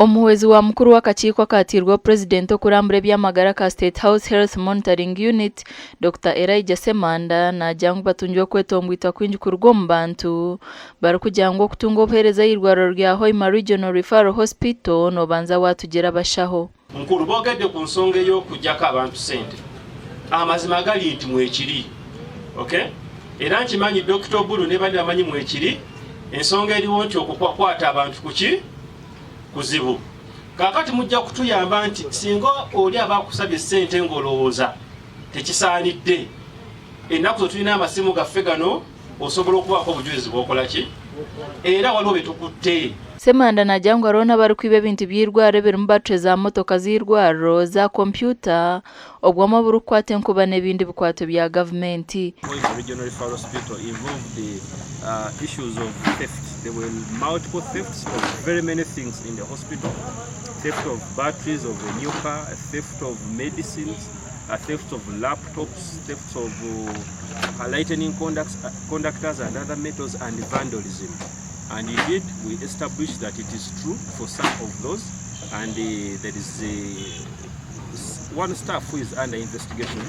Omuhwezi wa mukuru w'akakiiko akateirweho Purezidenti okurambura eby'amagara aka State House Health Monitoring Unit, Dokita Elijah Ssemanda naagira ngu batungire okwetombwitwa kwingi kuruga omu bantu barikugira ngu okutunga obuheereza ah'eirwariro rya Hoima Regional Referral Hospital noobanza waatugira abashaho. Mukulu boogedde ku nsonga ey'okuggyako abantu ssente. Amazima gali nti mwekiri. Ok era nkimanyi Dokita Oburu ne banne bamanyi mwekiri. Ensonga eriwo nti okukwata abantu kuki kuzibu. Kaakati mujja kutuyamba nti singa oli aba akusabye ssente ng'olowooza tekisaanidde, ennaku zo tulina amasimu gaffe gano osobola okubaako obujulizi bw'okola ki era waliwo be tukutte. Ssemanda naagira ngu hariho n'abarikwiba ebintu by'eirwariro ebirimu battery za motoka z'eirwariro, za kompyuta, obwoma oburikukwata enkuba n'ebindi bikwato bya gavumenti. Hoima Regional Referral Hospital involved uh, issues of theft. There were multiple thefts of very many things in the hospital. Theft of batteries of a new car, theft of medicines, a theft of laptops, theft of uh, lightning conducts, uh, conductors and other metals and vandalism. And indeed, we established that it is true for some of those and there is a, one staff who is under investigation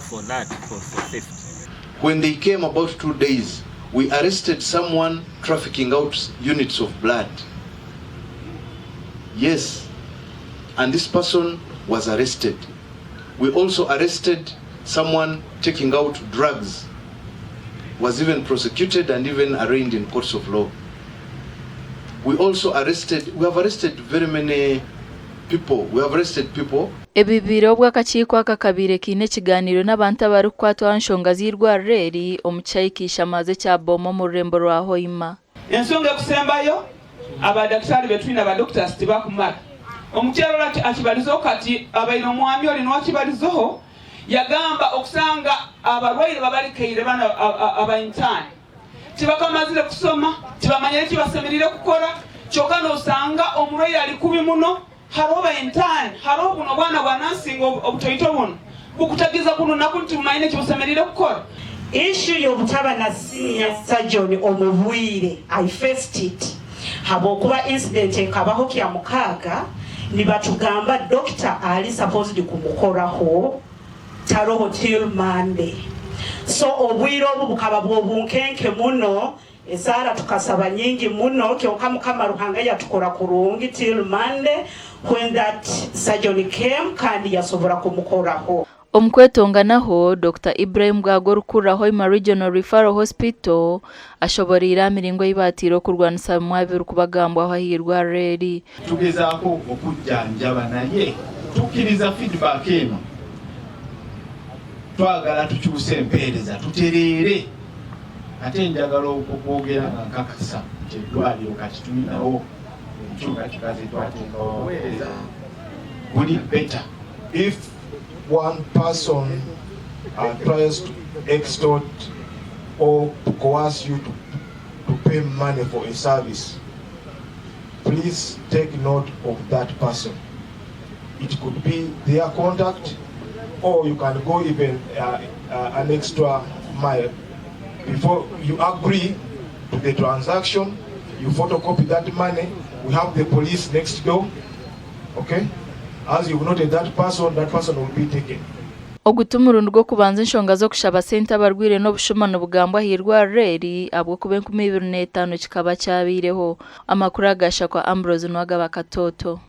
for that, for, for theft. When they came about 2 days, we arrested someone trafficking out units of blood. Yes, and this person was arrested. We also arrested someone taking out drugs, was even prosecuted and even arraigned in courts of law. We also arrested, we have arrested very many people. We have arrested people. Ebi bibaire obu akakiiko aka kabaire kaine ekigaaniiro n'abantu abarikukwatwa aha nshonga z'eirwariro eri omu kishaayi Kishamazi ekya Booma omu rurembo rwa Hoima. Ensonga ekusembayo, abadakitaari betwine aba doctors tibakumara. Omukyara ori akibarizeho kati abaire omwami ori niwe akibarizeho yagamba okusanga abarwaire babarikaire banu aba intern tibakamazire kusoma tibamanyire eki basemerire kukora kyoka nosanga omurwaire ari kubi muno hariho ba intern hariho buno obwana bwa nursing obutoito bunu bukutagiza kunu na kunu tibumanyire eki busemerire kukora. Issue y'obutaba na senior surgeon omu bwire I faced it habwokuba incident ekabaho kyamukaaga nibatugamba doctor ali supposed kumukoraho taroho till Monday so obwire obu bukaba bw'obunkenke muno esaara tukasaba nyingi muno kyonka mukama Ruhanga yatukora kurungi till Monday when that surgeon came kandi yasobora kumukoraho. Omu kwetonganaho, Dokita Ibrahim Bwaga orikukurira Hoima Regional Referral Hospital ashoboreire aha miringo ei bateire okurwanisa bimwe aha birikubagambwaho aha irwariro eri. Tugezaako okujjanjaba naye tukkiriza feedback eno, twagala tukyuse empeereza tutereere ate njagala okwogera nga nkakasa nti eddwaliro kati tulinawo enkyukakyuka ze twateekawo obuweereza buli better. If one person tries to extort or to coerce you to pay money for a service, please take note of that person. It could be their contact, or you can go even an extra mile. Before you agree to the transaction, you photocopy that money. We have the police next door. Okay? As you've noted that person, that person will be taken. Ogu ti murundi gw'okubanza enshonga z'okushaba sente abarwaire n'obushuma nibugambwa aha irwariro eri ahabw'okuba 2005 kikaba kyabaireho. Amakuru aga Shakwa Ambrose Nuwagaba Katoto.